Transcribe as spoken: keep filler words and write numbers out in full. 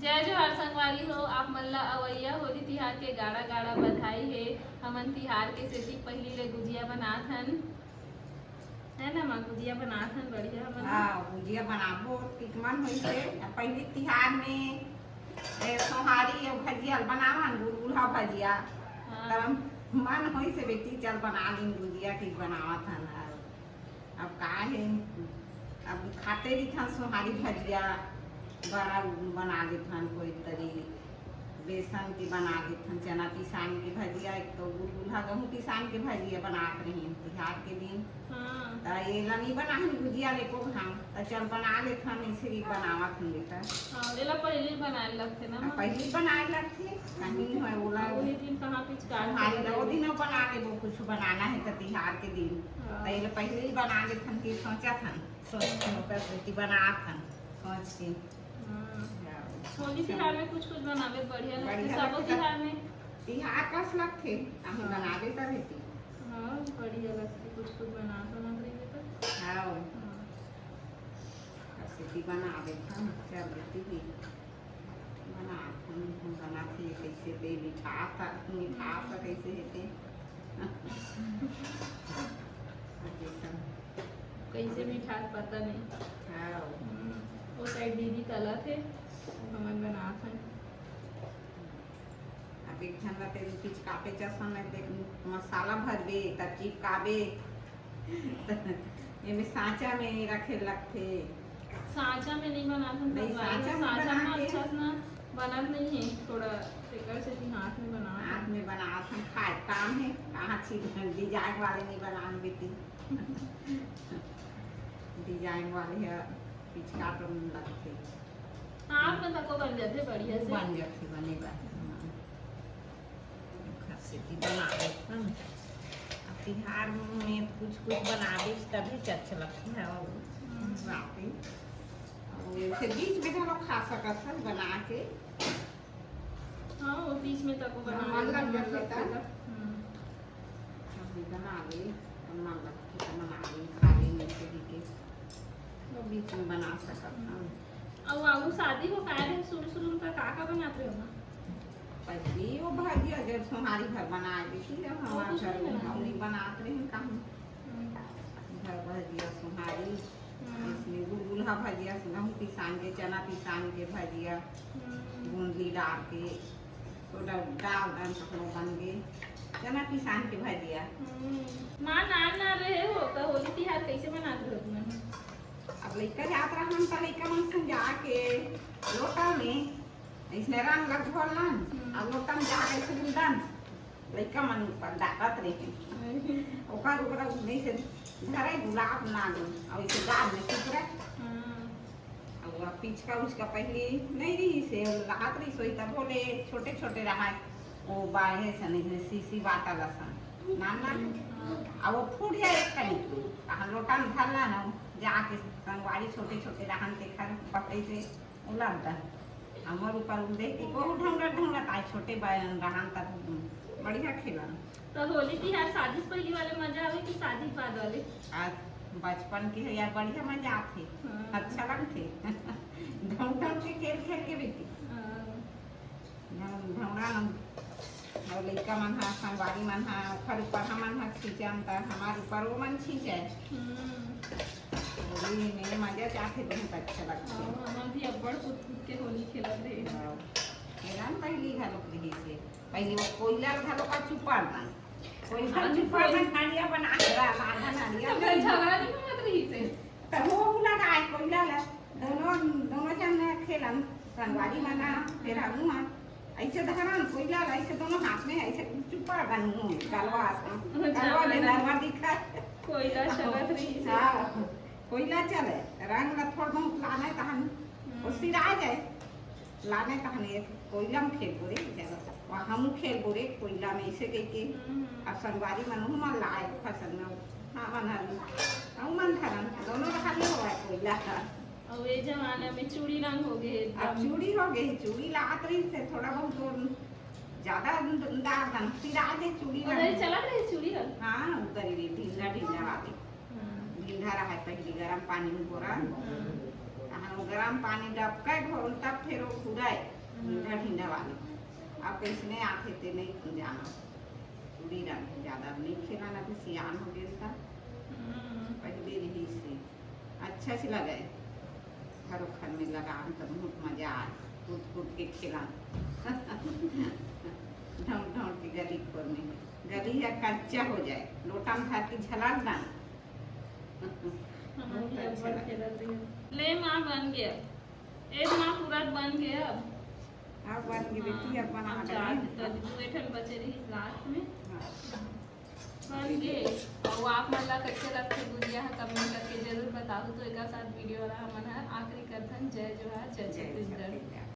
जय जोहार संगवारी हो, आप मन ला अवइया होली तिहार के गाड़ा गाड़ा बधाई हे। हमन तिहार के सेती पहिली ले गुजिया बनात हन, है ना माँ? गुजिया बनात हन बढ़िया हमन। हाँ, गुजिया बनाबो, तिकमन होइसे। अब पहिली तिहार में ए, सोहारी अउ भजिया ल बनावन, गुलगुला भजिया। हाँ। तब मन होइसे बेटी, चल बना लीन गुजिया, ठीक बनावत हन। अब का हे, अब खाते रहिथन सोहारी भजिया, बड़ा बना लेथन कोई तरी, बेसन के बना लेथन, चना पिसान के भजिया, एक तो गुलगुला गहूँ पिसान के भजिया बनात रहिन तिहार के दिन। हाँ। त एला नइ बनाहन गुजिया ल एको घांव, त चल बना लेथन, इसे भी बनावत हन बेटा। हाँ, एला पहिली बनाए लगथे ना अब माँ? पहिली बनाए लगथे, कहीं होय ओला। उही दिन कहाँ पिचकार सोहारी करे ला, ओ रही। दिन बना लेबो, कुछ बनाना हे त तिहार के दिन। हाँ। त एला पहिली बना लेथन कि सोचत हन, सोच के ओकर सेती बनात हन, सोच के। हम्म। हाँ। होली तिहार में कुछ कुछ बनावे बढ़िया लगथे, बढ़िया सबो लगथे। तिहार में। तिहार कस लगथे, हम हाँ। बनावे त रहती। हाँ, बढ़िया लगथे, कुछ कुछ बनात बनात रहिबे त। हाँ। हाँ। बस इतनी बनावे, हम चल रहती ही। बनात हन, बनात हे, कइसे ते मिठास, मिठास कइसे हे ते। अभी सब। कइसे मिठास पता नहीं। हाँ। हम्म, वो साइड दीदी तलत हे, हमन बनात हन। अब एक झन ला तेल पिचकाबे जसन, देख, मसाला भरबे, तब चिपकाबे। एमे सांचा में रखे लगथे। सांचा में नहीं बनात हन नहीं, संगवारी, सांचा में सांचा बना में के अच्छा से ना बनत नहीं है, थोड़ा एकर सेती हाथ में बनात हन। हाथ में बनात हन, खाए काम है, कहाँ छी डिजाइन वाले नहीं बनान बेटी। डिजाइन वाले है, पिचका तो लगथे। हाथ में तको बन जाथे बढ़िया से। बन जाथे, बने बा। हाँ। ओखर सेती बनाबे, हाँ। अब तिहार में कुछ कुछ बनाबे तभी अच्छा लगथे, हाँ। हम्म। राती। और इसे बीच में घलो खा सकत हन बना के। हाँ, वो बीच में तको बना मन लेबे, लग मन जाथे लगथे त। त। हम्म। अभी बना ले, मन लगथे त बना ले, खा ले, मिलके भी के। वो बीच में बना सकत हन। अउ आगू शादी हो काय रहे, शुरू शुरू में का का बनात रहे हो? पहिली वो भजिया जब सोहारी घर बनाए देती, जब वो हमार कुछ घर नहीं बनाए। मम्मी बनात रहे, कहूँ हम्म। घर भजिया सोहारी, हम्म। इसमें गुलगुला भजिया, गेहूँ पिसान के, चना पिसान के भजिया, हम्म। बूंदी डाल के, तो डाल, डाल, डाल, पकड़ो बन गए, चना पिसान के भजिया। हम्म। माँ नान ना रहे हो, तो होली तिहार कैसे मनात रहे हो तुमन? अब लइका जात रहन त लइका मन संग जाके लोटा में अइसने रंग ला घोरलन, हम्म। अउ लोटा में जाके अइसे गुंदन, लइका मन ऊपर डालत रहे। हम्म। ओकर ऊपर अइसे धरे गुलाब नान, अउ अइसे गाल में चिपरे। हम्म। अउ पिचका उचका पहिली नहीं रहिसे, लात रहिस होही तब होले छोटे छोटे रहाय, वो बाढ़े सने शीशी बाटल असन, नान नान। हम्म। अउ वो फूट जाए एक कनी, तहाँ लोटा में धरला न, जाके संगवारी छोटे छोटे रहन तेखर पकड़े से उलट दन। हमर ऊपर उलदे कि बहुत ढंगत ढंगत आए, छोटे बहन रहन तब बढ़िया खेलन। तो होली तिहार शादी से पहली वाले मजा आवे कि शादी के बाद वाले? आज बचपन के है यार, बढ़िया मजा आथे, हाँ। अच्छा लगथे। ढंग ढंग के खेल खेल के बेटी। हाँ। ढंग ढंगड़ा मन अउ लइका मन हा, संगवारी मन हा, ओखर ऊपर हमन हा खींचन, त हमार ऊपर वो मन खींचे। हम्म। होली में मजा आथे, बहुत अच्छा लगथे। हाँ, हमन भी अब्बड़ कूद कूद के होली खेलत रहे। हाँ। मेरा न पहली घलोक रहिसे। पहली वो कोइला घलोक का चुपा ना। कोइला हाँ, चुपा ना, कोइला। नारिया बना के रा-, आधा नारिया तो बना। झगड़ा नहीं मत रहिसे। तो वो लगा है कोइला ला। दोनों, दोनों जन खेलन, संगवारी मन हा, फिर हमू हा। ऐसे धरन, कोइला ला ऐसे दोनों हाथ में, ऐसे चुपा बन मुंह, गलवा से। अच्छा, गलवा में बना। नरवा दिखा। कोइला चलत रहिसे। हाँ, कोइला चले, रंग ला थोड़ बहुत लाने तहन, हम्म। वो सिरा जाए, लाने तहन एक कोइला में खेलबो रे, ज्यादा, वहाँ हमू खेलबो रे, कोइला में ऐसे कह के, हम्म। अब संगवारी मन हूँ मन लाए, फसल में, हाँ, मन हरी, हाँ, मन धरन, दोनों रखा नहीं हुआ है कोइला। अब ये जमाना में चूड़ी रंग हो गए अब एकदम। चूड़ी हो गई, चूड़ी लात रहिसे, थोड़ा बहुत और ज्यादा दाग दन, सिरा दे चूड़ी उधर रंग। चला रहे चूड़ी रंग? हाँ, उधर ही रे, ढीला ढीला वाली। हाँ। ढीला रहा है, पहली गरम पानी में घोरा। हाँ। हाँ, वो गरम पानी डबका घोर, तब फिर वो घुराए। ढींढा वाले। अब कइसने आथे ते नहीं जाना। उड़ी रंग ज्यादा नहीं खेला ना, अभी सियान हो गए था। पहले रही से अच्छा से लगे। घर उखर में लगान तो बहुत मजा आए। कूद कूद के खेला। ढौड़ ढौड़ के गली खोर में। गली है कच्चा हो जाए, लोटा में धर के झलक ना। बहुत अच्छा लगे। ले माँ, बन गया। ए माँ, पूरा बन गया। अब बन गई बेटी, अब बना चार। दू ठन बचे रही लास्ट में। बन गे। अउ आप मन ला कइसे लगथे गुजिया ह, कमेंट करके जरूर बताहू। तो एकर साथ वीडियो ला हमन ह आखिरी करथन। जय जोहार, जय छत्तीसगढ़।